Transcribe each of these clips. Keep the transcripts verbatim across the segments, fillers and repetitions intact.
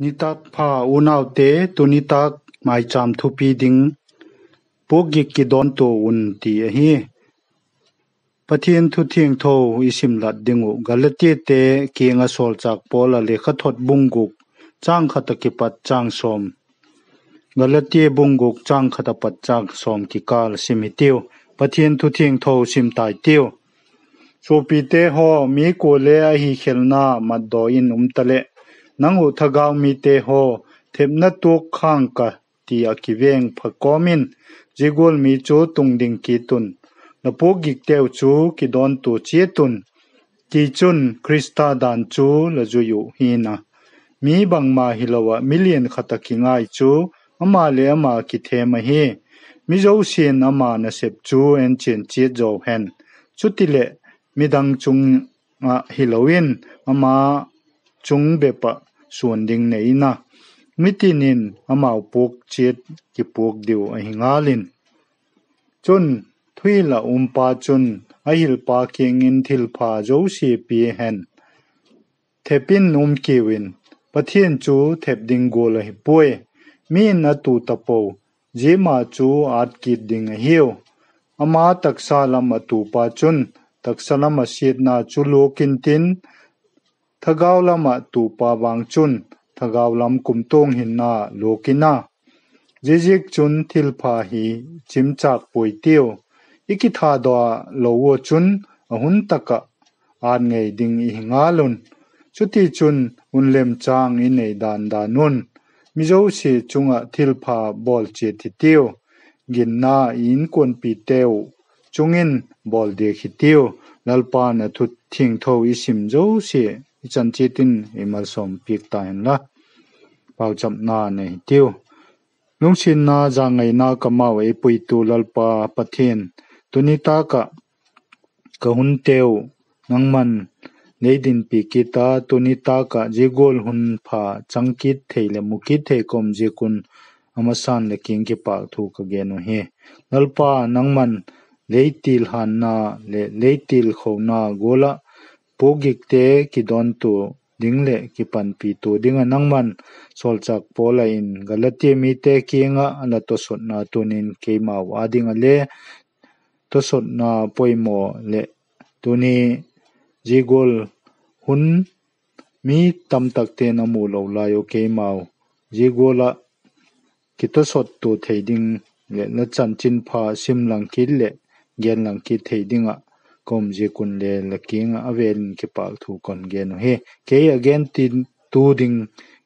Nitâk pha unaute, tu nitâk mâichâm thupi ding, Puakgik kidawntua un ti ahi. Pathian thu thiangtho i simlat ding uh Galatiate kiang ah sawlchâk Paul a lekhathot bung guk, châng khat ah kipat châng sawm. Galatia bung guk, châng khat ah pat châng sawm kikâl sim hitiu. Pathian thu thiangtho sim tai tiu. Suapite haw, mi kuale a hikhelna matdaw in um taleh, nang uh thagau mite haw, thepna tuak khâng ka ti ah kiveng pha kawm in, zia gual mi chu tungding kit un. La puakgikteu chu kidawntua chiat un. Tichun Khrista dan chu la zui uh hi'n a. Mi bangma hilo ah milian khat ah kingai chu, ama leh ama kithem ahi. Mi zosia'n ama nasep chu enchian chiat zaw hen. Chutileh midang chung ah hilo in, ama chung bep ah suan ding nei in a, mitin in amau puak chiat kipuak diu ahi ngal in. Chun, thuhil ah umpa chun a hilpa kiang in thilpha zosia pia hen. Thep in um kiu in, Pathian chu thep ding gual ahi puai. Mi in a tu tapo, zia ma chu ât kit ding ahiu. Ama taksa lam ah tupa chun taksa lam ah siatna chu luak intin, thagau lam ah tupa vang chun thagau lam kumtuang hinna luak in a. Ziaziakchun thilpha hi chimchâk puai tiu. I kithadaw lo ua chun a hun tak ah ât ngei ding i hi ngal un. Chutichun, hun lemchâng i nei dan dan un, mi zosia chung ah thilpha bawl chiat hitiu. Ginna i inkuanpiteu chung in bawl diak hitiu. Lalpa'n a thu thiangtho i sim zosia i chan chiat in ei malsawm piak ta hen la. Pauchapna nei hitiu. Lungsiatna, zangaina kamau ei puitu Lalpa Pathian, tu nitâk ah ka hunteu nangma'n lei dinpi kit a, tu nitâk ah zia gual hun pha chang kit thei leh mu kit thei ka um ziak un, a masa'n la kiang kipâkthu ka gen uhi. Lalpa, nangma'n lei tilhanna leh lei tilkhona gual ah puakgikte kidawntua ding leh kipanpitua ding ah nangma'n sawlchâk Paul a in Galatia mite kiang ah la tawsawtna tuni'n keimau â ding ah le tawsawtna poimaw leh tuni zia gual hun mi tamtakte'n a mu lo lai uh keimau zia gual ah kitawsawttua thei ding leh la chanchinpha sim lang kit leh gen lang kit thei ding ah ka um ziak un le la kiang ah a vêl in kipâkthu ka hun gen uhi. Kei a gen tin tu ding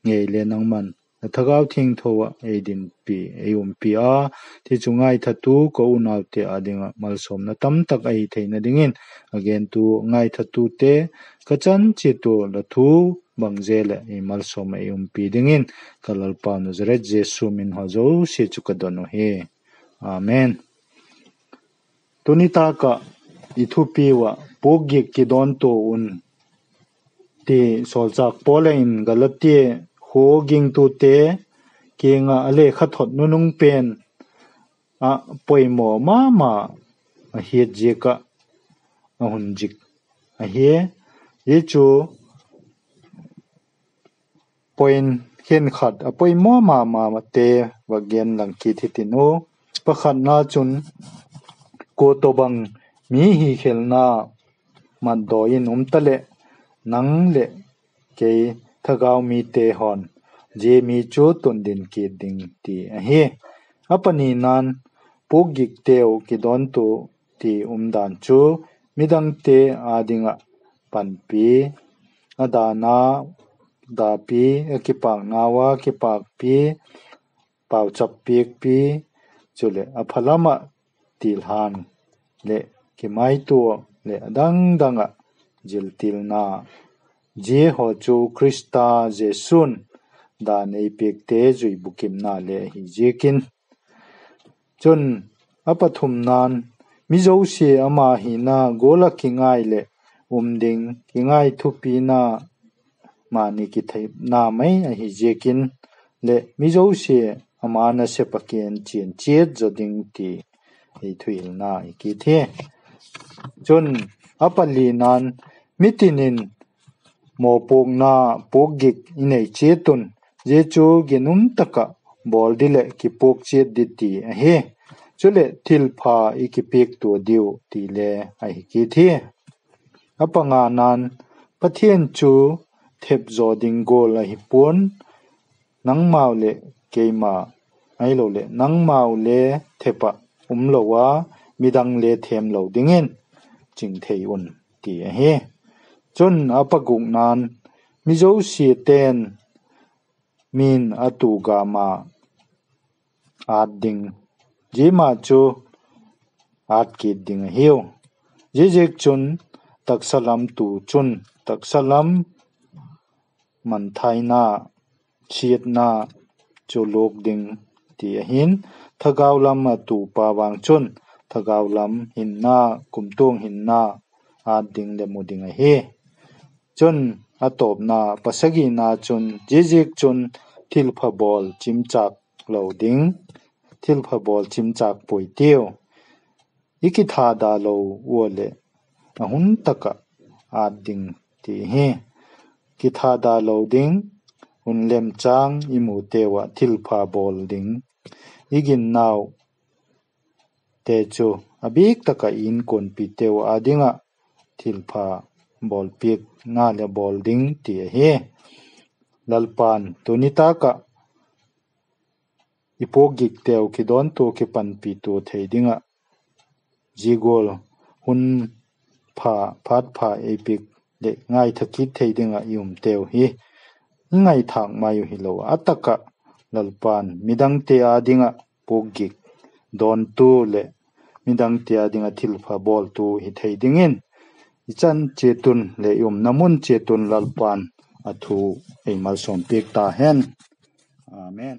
ngei le nangma'n la thagau thiangtho ah ei dinpi, ei umpi a, tichu ngaithatu ka unaute â ding ah malsawmna tamtak ahi theina dingin, a gentu ngaithatute ka chan chiat ua la thu bang zel ah ei malsawm ah ei umpi dingin ka Lalpa Nazaret Jesu min haw zosia chu ka don uhi. Amen. Tu nitâk ah i thupiu ah puakgik kidawntua un ti sawlchâk Paul a in Galatia khua gingtute kiang ah a lekhathot nunung pen ah poimaw ma ma a hiat ziak ah a hun zik ahi. Zia chu point khenkhat a poimaw ma mate va gen lang kit hitin u. Pakhatna chun, kua tawhbang mi hikhelna matdaw in um taleh, nang leh kei thagau mite haw'n zia mi chu tundin kit ding ti ahi. A panina'n, puakgikteu kidawntua ti umdan chu midangte â ding ah panpi, a dana dapi, a kipâknau a kipâkpi, pauchap piakpi, chuleh a pha lam ah tilhan leh kimaitua leh a dang dang ah ziltilna, zia haw chu Khrista Jesu'n dan ei piakte zui bukimna le ahi ziakin. Chun, a pathumna'n, mi zosia ama hina gual ah kingai leh um ding, kingai thupina mani kithepna mai ahi ziakin, leh mi zosia ama nasep ah kienchian chiat zaw ding ti ei thuhilna hi kit hi. Chun, a palina'n, mitin in mawpuakna puakgik i nei chiat un, zia chu ginum tak ah bawl di leh kipuak chiat di ti ahi. Chuleh thilpha i kipiaktua diu ti le ahi kit hi. A pangana'n, Pathian chu thep zaw ding gual ahi pua'n, nangmau leh keima, ahiloleh nangmau le thep ah um lo a, midang le thêm lo dingin ching thei un, ti ahi. Chun a pagukna'n, mi zosiate'n min a tu gam a ât ding, zia ma chu ât kit ding ahiu. Ziaziakchun, taksa lam tu chun taksa lam manthaina, siatna chu luak ding ti ahi'n, thagau lam a tupa vang chun thagau lam hinna, kumtuang hinna ât ding leh mu ding ahi. Chun a tawpna, pasagina chun, ziaziakchun thilpha bawl chimchâk lo ding, thilpha bawl chimchâk puai tiu. I kithada lo ua leh a hun tak ah ât ding ti hi. Kithada lo ding, hun lemchâng i muteu ah thilpha bawl ding, i ginnaute chu a bik tak ah i inkuanpiteu â ding ah thilpha bawlpiakna leh bawl ding ti ahi. Lalpa'n tuni tâk ah i puakgikteu kidawntua kipanpitua thei ding ah, zia gual hun pha, phat pha ei piak leh ngaitha kit thei ding ah i umteu hi i ngaithâk mai uh hilo a, a tak ah Lalpa'n midangte â ding ah puakgik dawntu leh midangte â ding ah thilpha bawltu hi thei dingin, i chan chiat un leh i umna mun chiat un Lalpa'n a thu ei malsawmpiak ta hen. Amen.